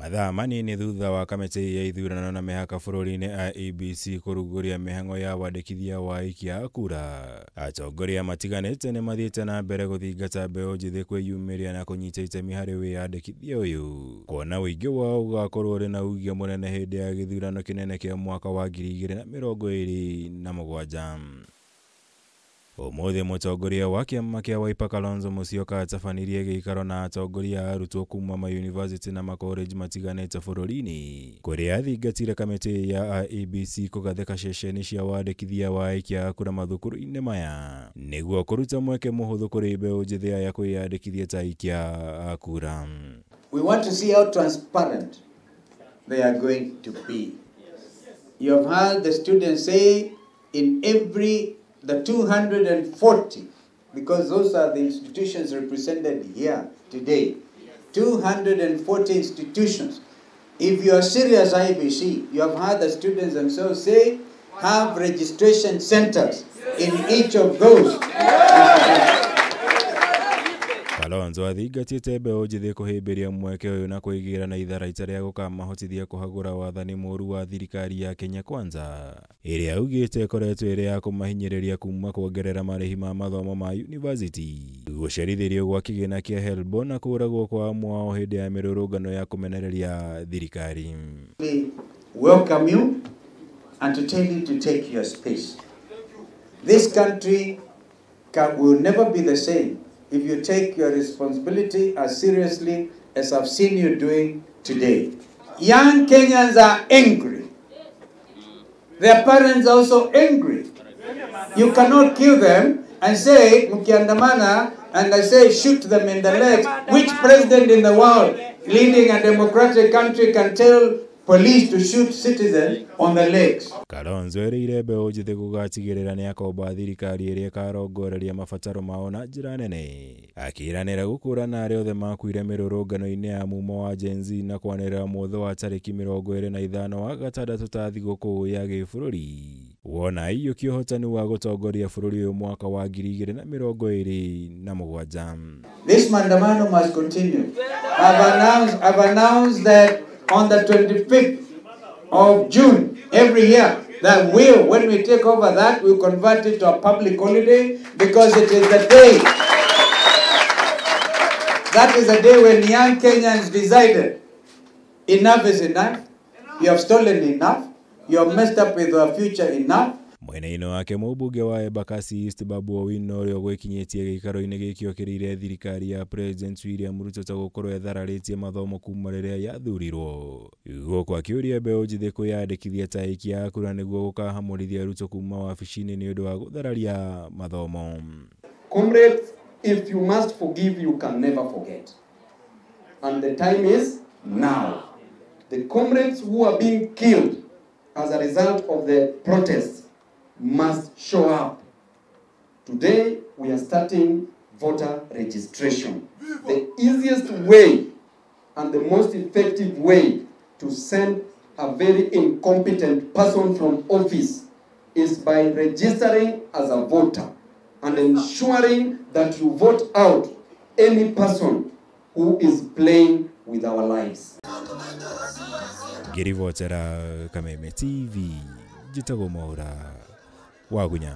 Mathaa manini thutha wa kamĩtĩ ya ithurano na mĩhaka bũrũri-inĩ IEBC kũrugũria mĩhang'o ya wandĩkithia wa aikia a kura, atongoria matiganĩte nĩmathiĩte na mbere gũthingata mbeũ njĩthĩ kwĩyumĩria na kũnyita itemi harĩ wĩyandĩkithia ũyũ, kuona ũingĩ wao ũgakorwo ũrĩ na ugio mũnene hĩndĩ ya gĩthurano kĩnene kĩa mwaka wa 2027. Ũmũthĩ mũtongoria wa kĩama kĩa Wiper Kalonzo Musyoka atabanirie gĩikaro na atongoria a arutwo kuma mayunivasĩtĩ na makoreji matiganĩte bũrũri-inĩ, kũrĩa athingatire kamĩtĩ ya IEBC kũgathĩka ceceni cia wandĩkithia wa aikia a kura mathukuru-inĩ maya nĩguo kũruta mweke mũhũthũ kũrĩ mbeũ njĩthĩ aya kwĩyandĩkithia ta aikia a kura. We want to see how transparent they are going to be. You have heard the students say in every the 240, because those are the institutions represented here today, 240 institutions. If you are serious IEBC, you have heard the students themselves say, have registration centers in each of those institutions. Kalonzo athingatĩte mbeũ njĩthĩ kũhĩmbĩria mweke ũyũ na kwĩgĩra na itharaita rĩa gũkamahotithia kũhagũra wathani mũũru wa thirikari ya Kenya Kwanza, ĩrĩa augĩte ĩkoretwo ĩrĩ ya kũmahinyĩrĩria kuma kuongerera marĩhi ma mathomo ma yunivasĩtĩ, gũcerithĩrio gwa kĩgĩna kĩa HELB na kũũragwo kwa amwe ao hĩndĩ ya mĩrũrũngano ya kũmenereria thirikari. We welcome you and to tell you to take your space. This country will never be the same if you take your responsibility as seriously as I've seen you doing today. Young Kenyans are angry. Their parents are also angry. You cannot kill them and say, Mukiandamana, and I say shoot them in the legs. Which president in the world leading a democratic country can tell police to shoot citizens on the legs? Kalonzo erĩire mbeũ njĩthĩ gũgatigĩrĩra nĩakomba thirikari ĩrĩa ĩkarongoreria mabataro mao na njĩra nene, akĩĩranĩra gũkũrana arĩa othe makuire mĩrũrũngano-inĩ ya mumo wa Gen Z na kwanĩrĩra mũthĩ wa tarĩki 25 wa gatandatũ ta thigũkũ ya gĩbũrũri, wona aiyũkia ũhotani wa gũtongoria bũrũri ũyũ mwaka wa 2027. This maandamano must continue. I've announced that on the 25th of June every year, that will, when we take over that, we'll convert it to a public holiday, because it is the day. That is the day when young Kenyans decided enough is enough, you have stolen enough, you have messed up with our future enough. Mwena-inĩ wake mũmbunge wa Embakasi East Babu Owino ũrĩa ũgwĩkinyĩtie gĩikaro-inĩ gĩkĩ okĩrĩire thirikari ya President William Ruto ta gũkorwo ĩthararĩtie mathomo kuma rĩrĩa yathurirwo, gũkũ akĩũria mbeũ njĩthĩ kwĩyandĩkithia ta aikia a kura nĩguo gũkahamũrithia Ruto kuma wabici-inĩ nĩ ũndũ wa gũthararia mathomo. Comrades, if you must forgive, you can never forget. And the time is now. The comrades who are being killed as a result of the protests must show up. Today, we are starting voter registration. The easiest way and the most effective way to send a very incompetent person from office is by registering as a voter and ensuring that you vote out any person who is playing with our lives. Ngĩribotera Kameme TV, njĩtagwo Mwaura Wagunya.